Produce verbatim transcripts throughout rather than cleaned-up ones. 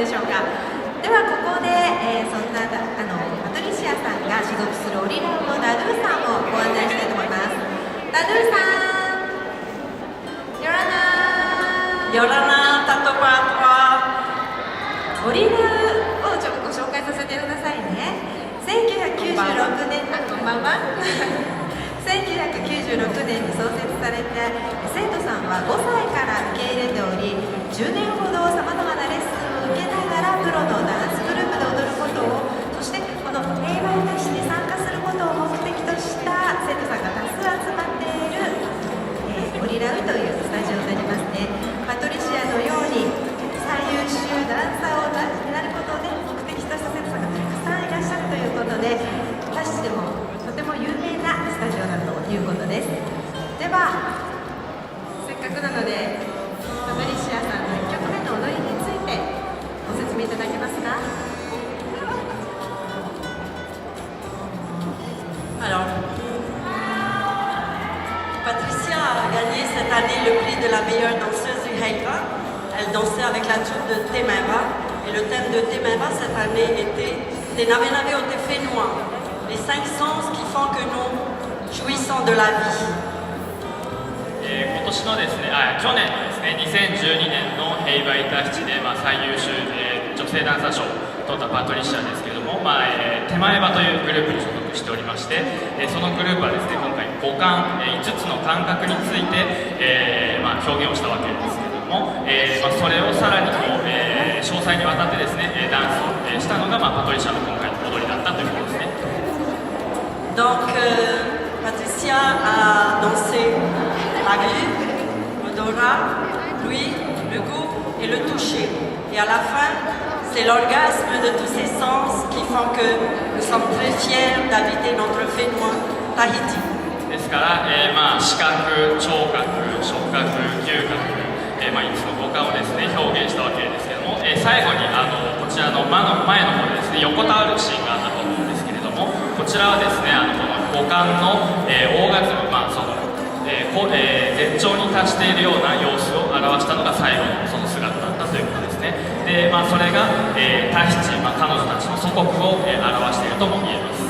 でしょうか。ではここで、えーそんなあのパトリシアさんが所属するオリラウのダドゥさんをご案内したいと思います。ダドゥさん、よらな。よらな、タトパト。オリラウをちょっとご紹介させてくださいね。1996年、あ、こんばんは。1996年に創設されて、生徒さんは5歳から受け入れており、10年ほどさまざまなレッスンを受けながら、プロのダンスグループで踊ることを、そしてこの平和の大使に参加することを目的とした生徒さんが多数集まっている、えーオリラウというスタジオになりますね。パトリシアのように最優秀ダンサーをなになることで目的とした生徒さんがたくさんいらっしゃるということで、私たちでもとても有名なスタジオだということです。では、せっかくなので、パトリシアさんのいっきょくめの踊りについてご説明いただけますか？ Alors, Patricia a gagné cette année le prix de la meilleure danseuse du Heiva. Elle dansait avec la troupe de Temeva. Et le thème de Temeva cette année était Te Navenave o te Fenua, les cinq sens qui font que nous jouissons de la vie. えー今年のですね、あ、去年のですね、にせんじゅうにねんの平和いたしちで、まあ、最優秀、えー女性ダンサー賞を取ったパトリシアですけども、まあ、えー、手前場というグループに所属しておりまして、えーそのグループはですね、今回五感、えー、いつつの感覚について、えーまあ、表現をしたわけですけども、えーまあ、それをさらにこう、えー詳細にわたってですね、えーダンスを、えーしたのが、まあ、パトリシアの今回の踊りだったということですね。 Donc, euh, Patricia a dansé la vue, l'odorat, l'ouïe, le goût et le toucher. Et à la fin, c'est l'orgasme de tous ces sens qui font que nous sommes très fiers d'habiter notre Fenua Tahiti. ですから、えーまあ、視覚、聴覚、触覚、嗅覚、えーまあ、いつつの五感をですね、表現したわけですけども、えー最後にあのこちらの魔の前の方でですね、横たわるシーンがあったと思うんですけれども、こちらはですね、あのこの五感の、えーオーガズム、まあそのえーこうえー絶頂に達しているような様子を表したのが最後のその姿だったということですね。で、まあ、それが、えータヒチ、まあ、彼女たちの祖国を、えー表しているとも言えます。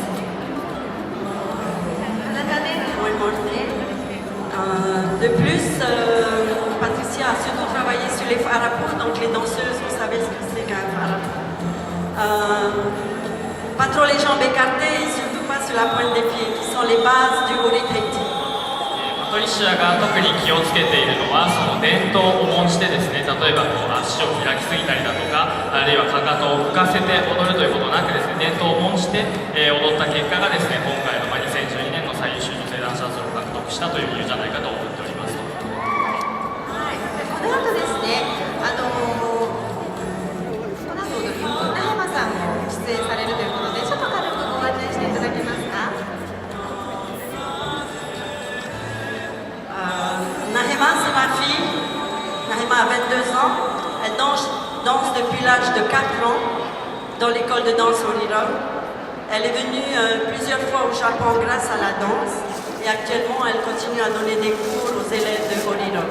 Oui, bon, euh, de plus, euh, Patricia a surtout travaillé sur les farapo, donc les danseuses, vous savez ce que c'est qu'un farapo. Euh, pas trop les jambes écartées et surtout pas sur la pointe des pieds, qui sont les bases du Ori Tahiti. えーパトリシアが特に気をつけているのは、その伝統を重んじてですね、例えばこう足を開きすぎたりだとか、あるいはかかとを浮かせて踊るということなくですね、伝統を重んじて、えー踊った結果がですね、今回の、まあ、にせんじゅうにねんの最優秀女性ダンサー賞を獲得したという理由じゃないかと思っております。 はい、でこの後ですね、あのーこの後、ナヘマさんも出演されるということで、ちょっと軽くご案内していただけますか？ Euh, Nahema, c'est ma fille. Nahema a vingt-deux ans. Elle danse, danse depuis l'âge de quatre ans dans l'école de danse Orirau. Elle est venue euh, plusieurs fois au Japon grâce à la danse et actuellement elle continue à donner des cours aux élèves de Orirau.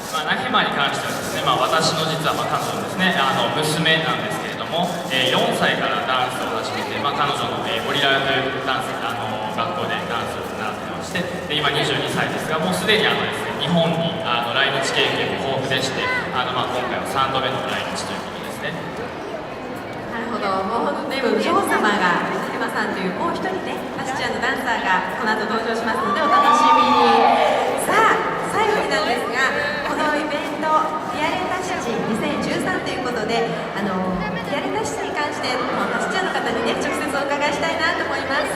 まあ、ナヒマに関してはですね、まあ、私の実はまあ彼女のですね、あの娘なんですけれども、えー4歳からダンスを始めて、まあ、彼女の、えー、オリラというダンス、あの学校でダンスを習ってまして、で今にじゅうにさいですが、もうすでにあのですね、日本にあの来日経験も豊富でして、あのまあ今回はさんどめの来日ということですね。 なるほど、もう本当にね、お嬢様が、ナイマさんというもう一人ね、タヒチアンのダンサーがこの後登場しますので、お楽しみに。さあ、最後になんですが、このイベント、ティアレタヒチにせんじゅうさんということで、あの、ティアレタヒチに関して、もうタヒチアンの方にね、直接お伺いしたいなと思います。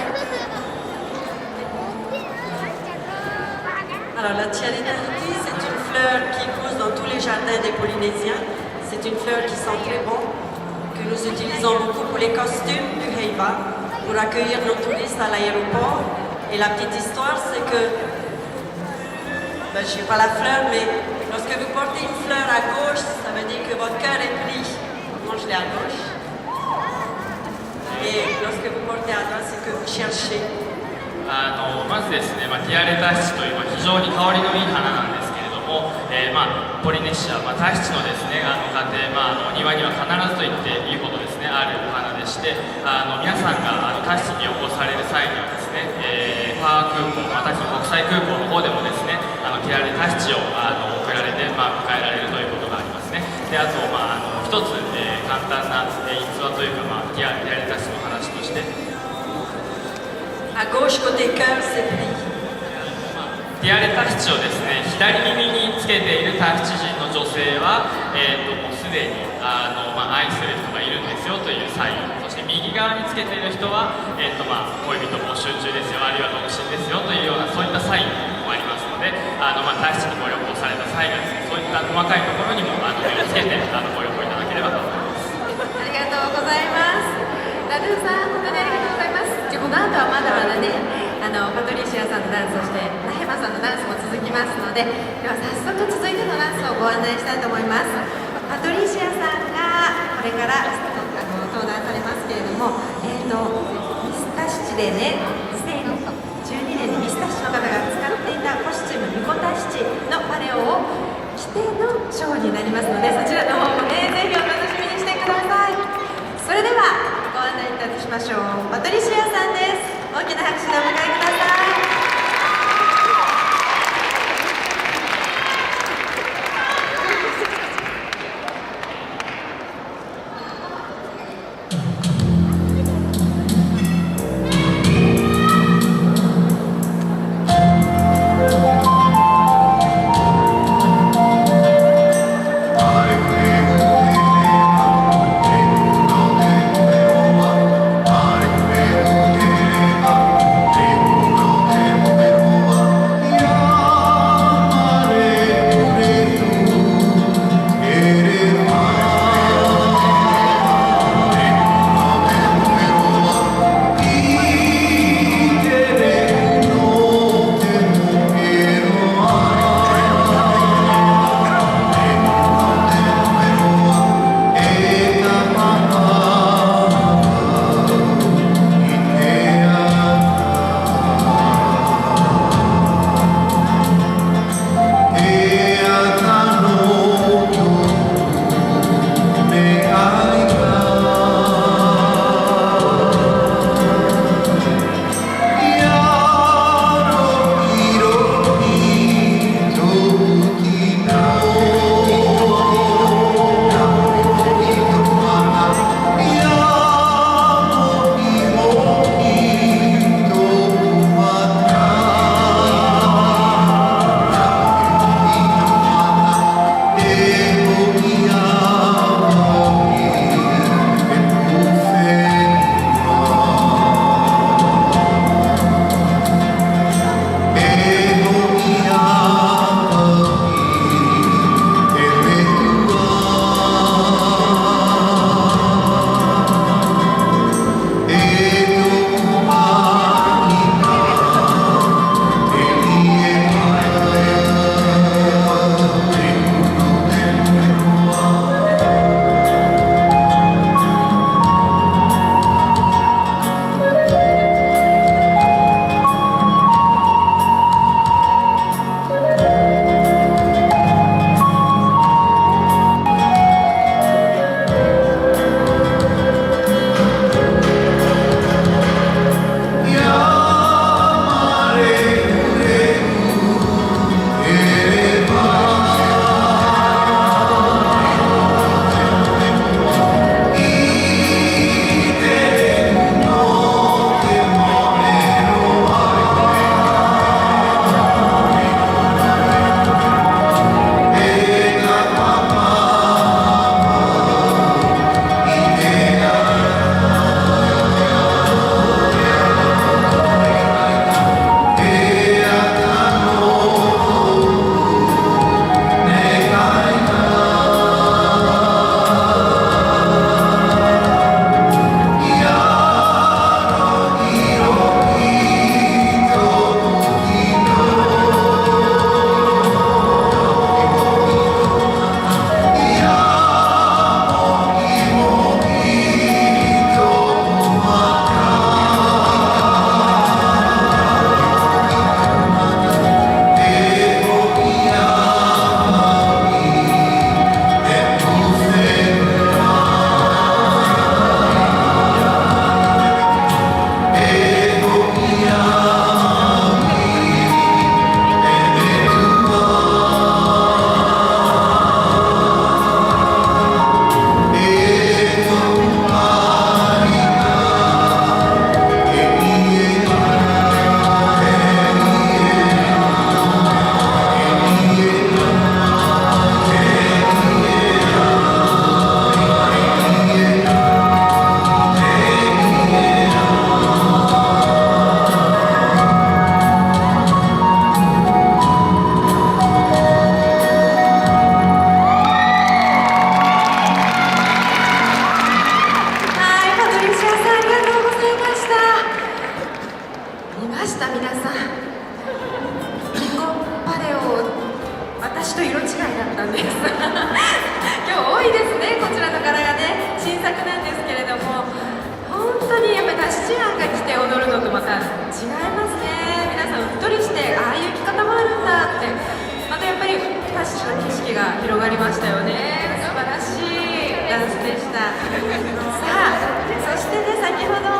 Alors, la Tiare Tahiti, c'est une fleur qui pousse dans tous les jardins des Polynésiens. C'est une fleur qui sent très bon, que nous utilisons beaucoup pour les costumes du Heiva, pour accueillir nos touristes à l'aéroport. Et la petite histoire, c'est que, ben, je n'ai pas la fleur, mais lorsque vous portez une fleur à gauche, ça veut dire que votre cœur est pris. Moi, je l'ai à gauche. Et lorsque vous portez à droite, c'est que vous cherchez. あのまずですね、まあ、ティアレタヒチという、まあ、非常に香りのいい花なんですけれども、えーまあ、ポリネシア、まあ、タヒチのですね、あの家庭、まあ、あのお庭には必ずと言っていいほどですね、あるお花でして、あの皆さんがあのタヒチに旅行される際にはですね、えー、ファー空港、まあ、タヒチの国際空港の方でもですね、あの手荒れタヒチをあの送られて、まあ、迎えられるということがありますね。で、あと、まあ、あの一つ、えー簡単な、えー逸話というか、まあ、手荒れタヒチの話として、 À gauche, côté cœur, c'est pris. 手荒れタヒチをですね、左耳につけているタヒチ人の女性は、えー、ともうすでにあの、まあ、愛する人がいるんですよというサイン、そして右側につけている人は、えーとまあ、恋人募集中ですよ、あるいは独身ですよというような、そういったサインもありますので、あの、まあ、タヒチにご旅行された際にはですね、そういった細かいところにもあの目をつけて、あのご旅行いただければと思います。 ありがとうございます。ラドゥさん、本当にありがとうございます。じゃあ、この後はまだまだね、あの、パトリシアさんのダンス、そして、ナヘマさんのダンスも続きますので、では早速、続いてのダンスをご案内したいと思います。パトリシアさんが、これから、あの、登壇されますけれども、えっと、ミスター七でね、にせん十二年にミスター七の方が使っていたコスチューム、ミコタ七のパレオを 規定のショーになりますので、そちらの方もね、ぜひお楽しみにしてください。それでは、ご案内いたしましょう。パトリシアさんです。大きな拍手でお迎えください。 Thank you. と色違いだったんです。今日多いですね、こちらの柄がね。新作なんですけれども、本当にやっぱりタヒチアンが着て踊るのとまた違いますね。皆さんうっとりして、ああいう着方もあるんだって。またやっぱりタヒチの景色が広がりましたよね。素晴らしいダンスでした。さあ、そしてね、先ほど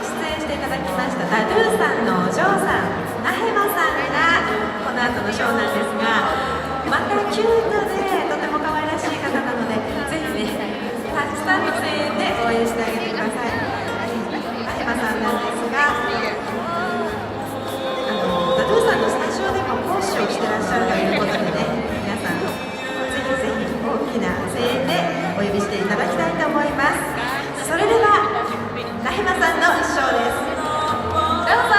出演していただきましたダドゥーさんのお嬢さん、ナヘマさんがこの後のショーなんですが、またキュートでとても可愛らしい方なので、ぜひね、たくさんの声援で応援してあげてください。ナヘマさんなんですが、あの、ダドゥーさんのスタジオでも講師をしてらっしゃるということでね、皆さん、ぜひぜひ大きな声援でお呼びしていただきたいと思います。それでは、ナヘマさんのショーです。どうぞ。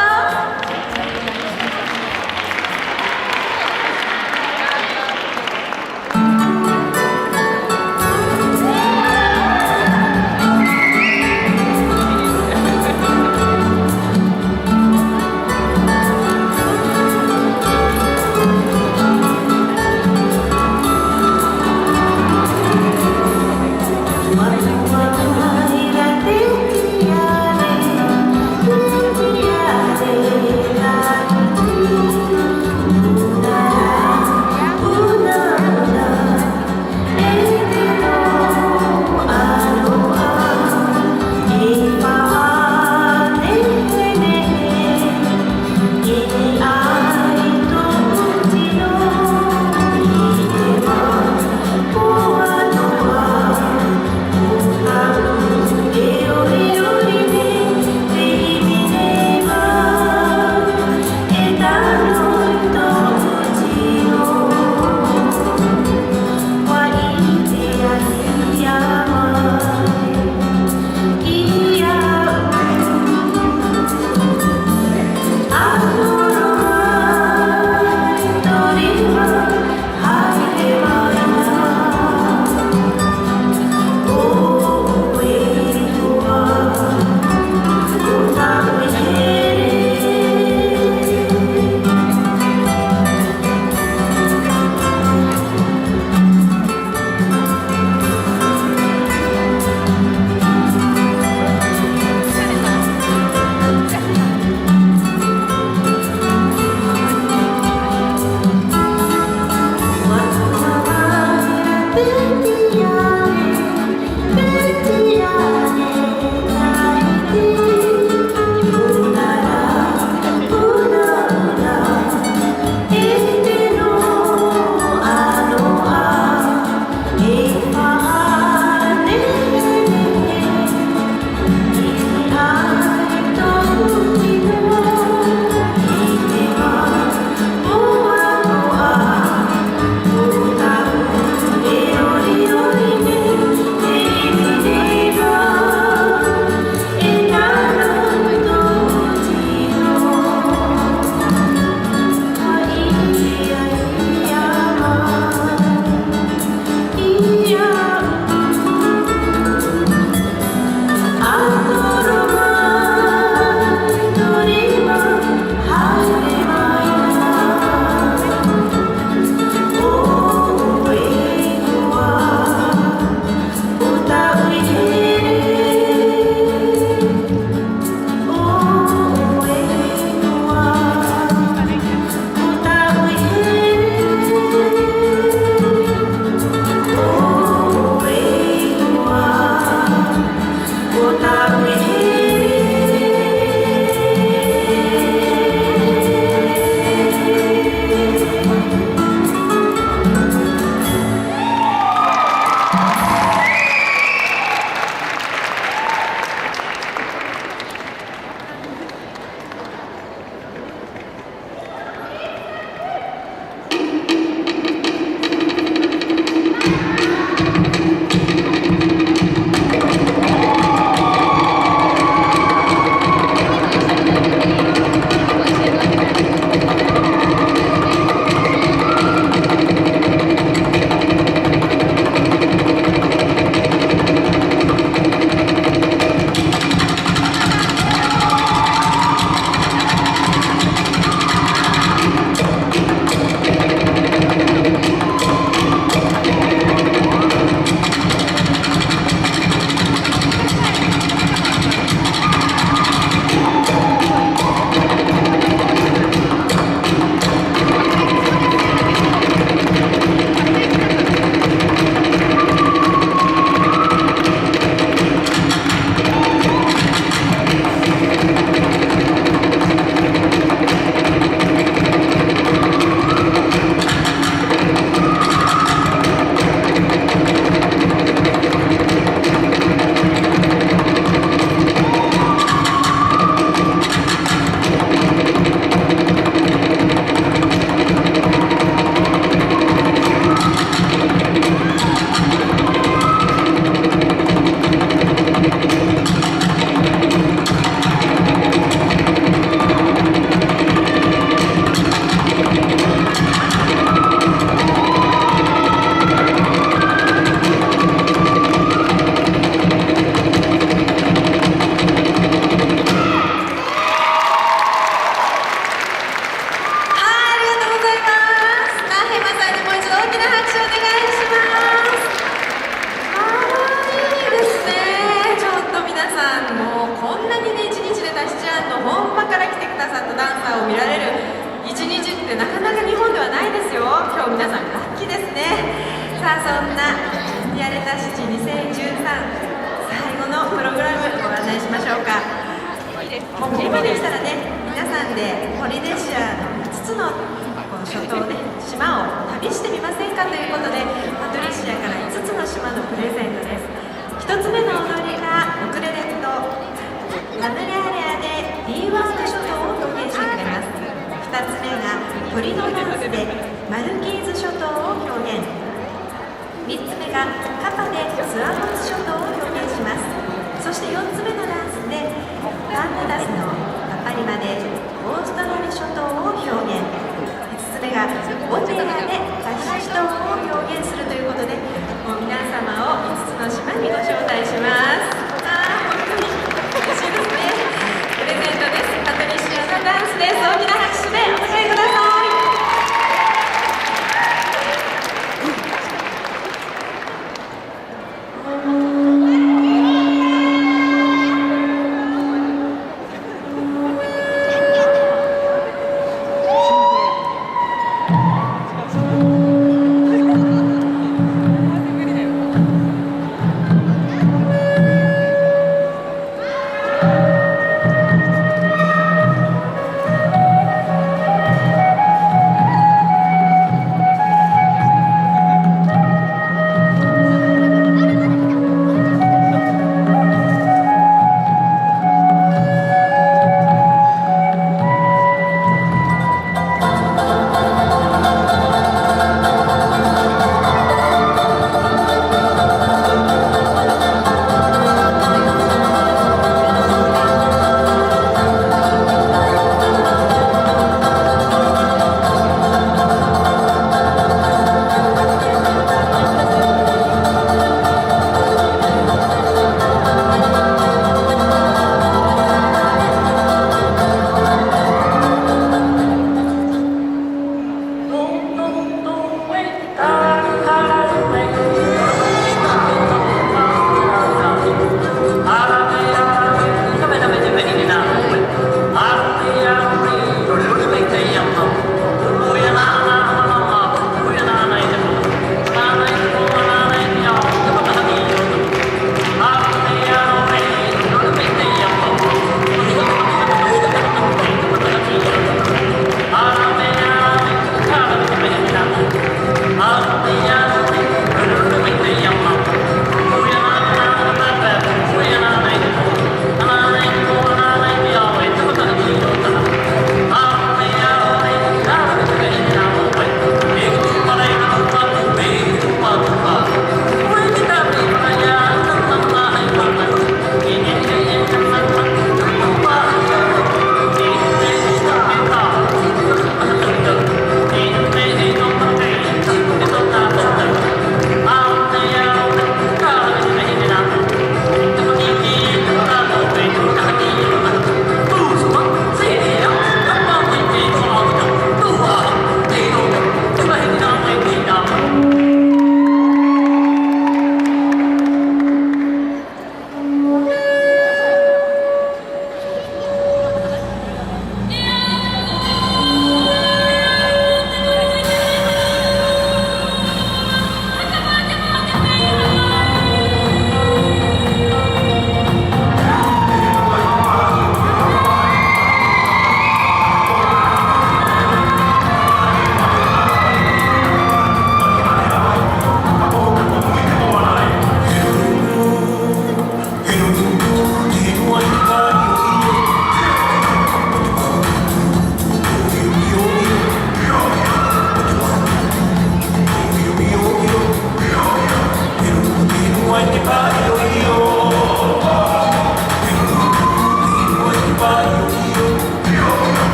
今でしたらね、皆さんでポリネシアのいつつのこう諸島ね、島を旅してみませんかということで、パトリシアからいつつの島のプレゼントです。ひとつめの踊りが、ウクレレとラムレアレアで、リーワード諸島を表現してくれます。ふたつめが鳥のダンスで、マルキーズ諸島を表現。みっつめが、カパでスアモス諸島を表現します。そしてよっつめのダンスで、バンダスのカパリマで、オーストラリア諸島を表現。いつつめが、オペラでタヒチ諸島を表現するということで、もう皆様をいつつの島にご招待します。あー、本当に嬉しいですね。プレゼントです。パトリシアのダンスです。大きな拍手でお迎